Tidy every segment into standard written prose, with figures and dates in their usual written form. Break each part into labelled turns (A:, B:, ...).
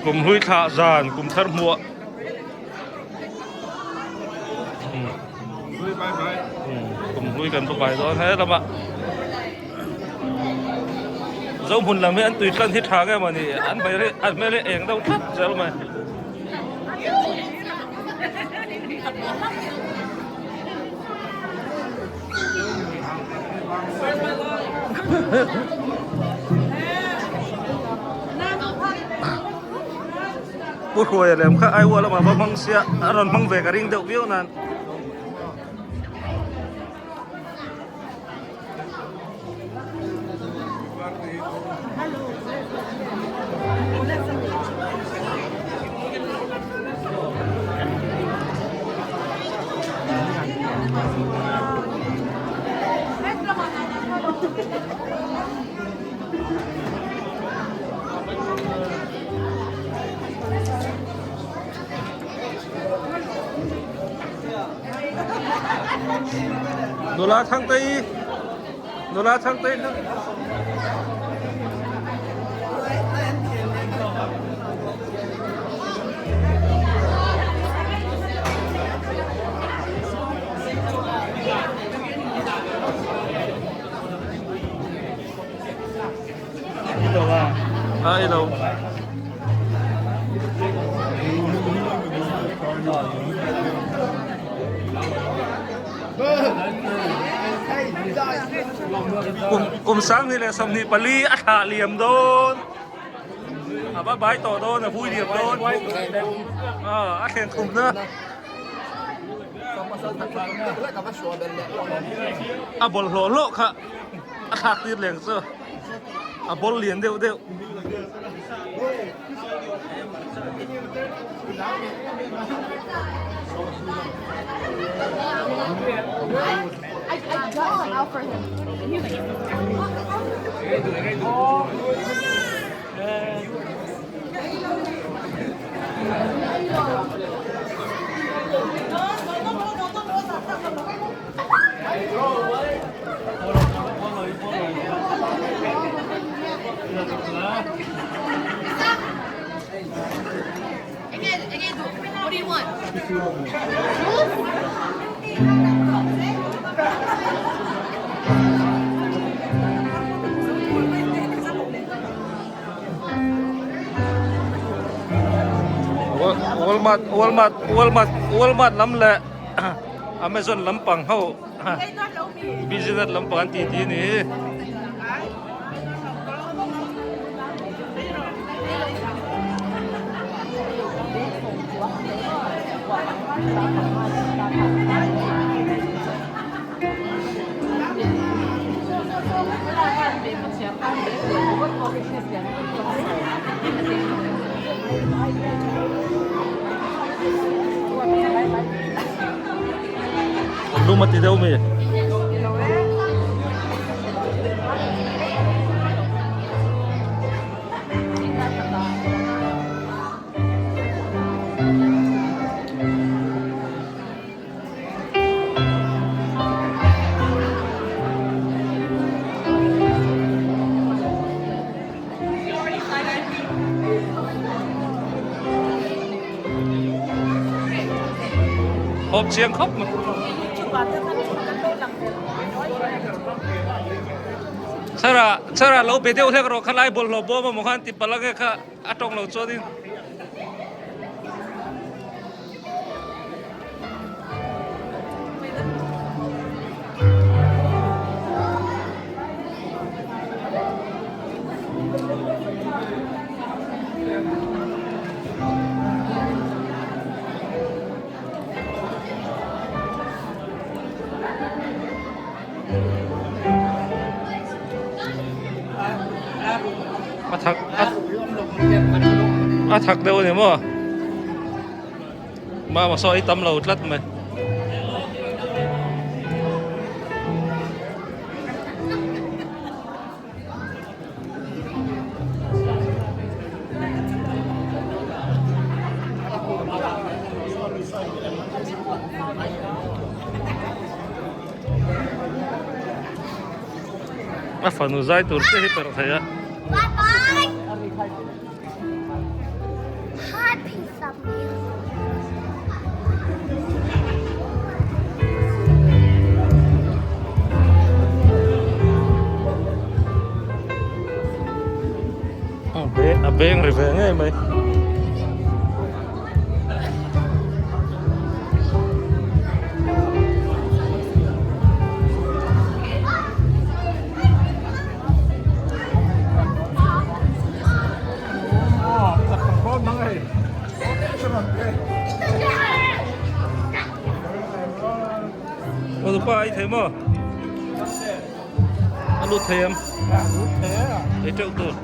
A: Kum hlui thlah zan kum thar hmuah kum hlui kan va bai dawn he lamah Zohmun lam hi an tui tlan hi tha nge mawni an hmel hi an hmel hi eng deuh tlat zel mai. Pu Hruaia lem kha Aiwa lamah va hmang sia a rawn hmang ve ka ring deuh viau nan. Nula Thangtei Nula Thangtei A i lo. Kum kum 2024 a thlah liam dawn. A va bai tawh dawn a vui liam dawn. A thlen thum na. A bawlhhlawh hlawh kha a thlak tir leng chu a bawl lian deuh deuh. Walmart Walmart Walmart Walmart lam leh Amazon lampang ho business lampang an titi a ni. Lum a ti deuh mi. Hawp chiang khawp mai. Chara chara lo be deuh hlek rawh kha lai bawlhhlawh bawm amaw khan ti palh ange kha a tawng lo chuanin. A thak a thak deuh a ni maw mama saw ei tam lo tlat mai. A fanu zai tur che hi perh thei a. A beng ri ve ngei mai. Ôi pa ai thế mà Ăn lụt thèm Thấy trâu tụt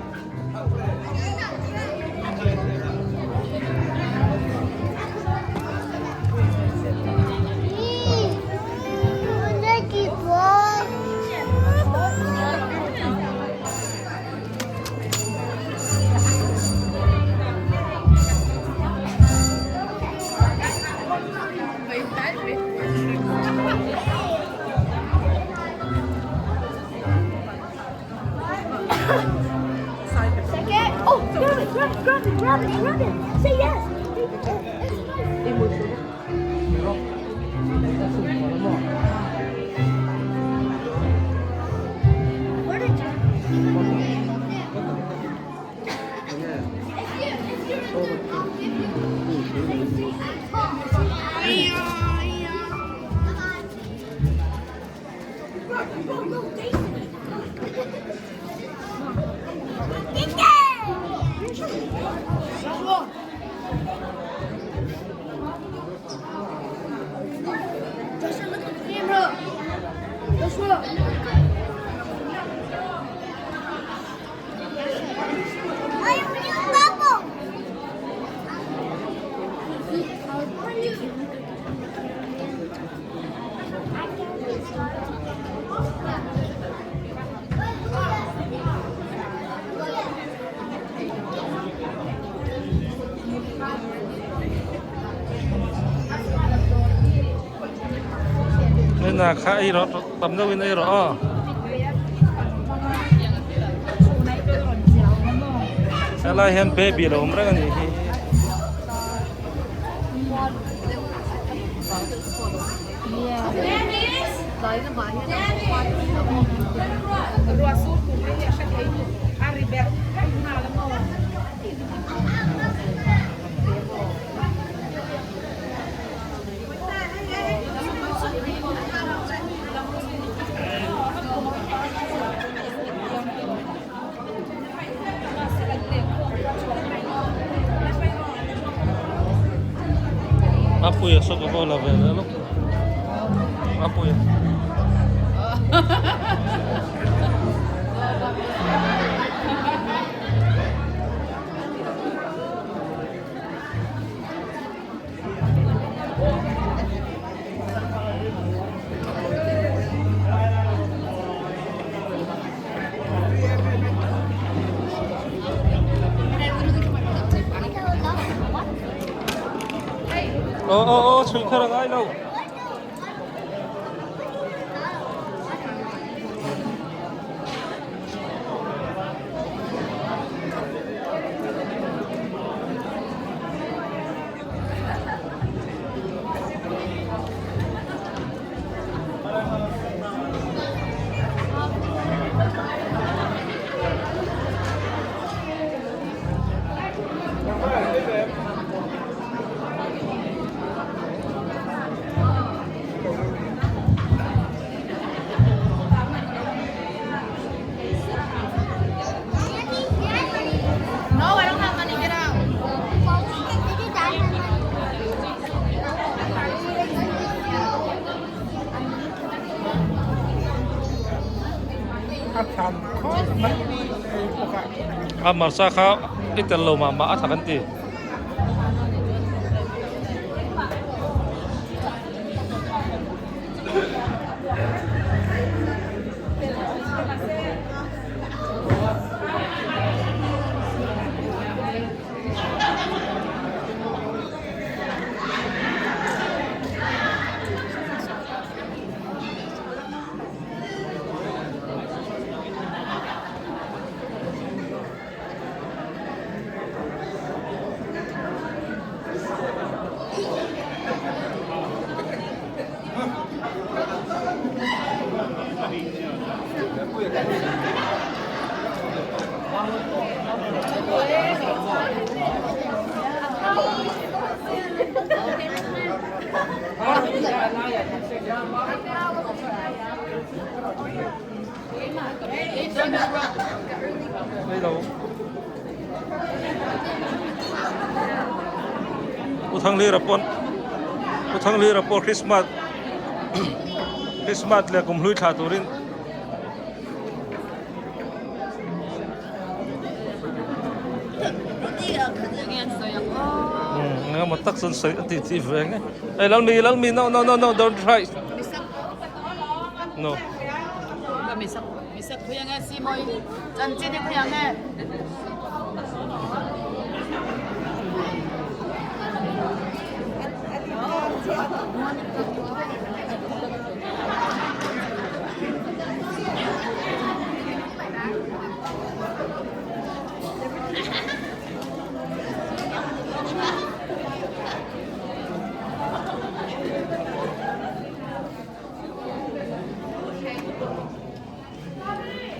A: Nên là khá ei rawh tam deuhin ei rawh aw. Helai hian baby a lo awm reng a nih hi. Apuia saw ka va la ve leh lawk Apuia. Aw aw aw chhui kher a ngai lo. A hmarcha kha i tel lo mah mah a tha kan ti. Hei lo. Pu Thanglira pawn Pu Thanglira pawh Christmas Christmas leh kum hlui thla turin Eng emaw tak chuan sawi a tih tih ve nge. Hey Lalmi Lalmi no no no no don't try. No.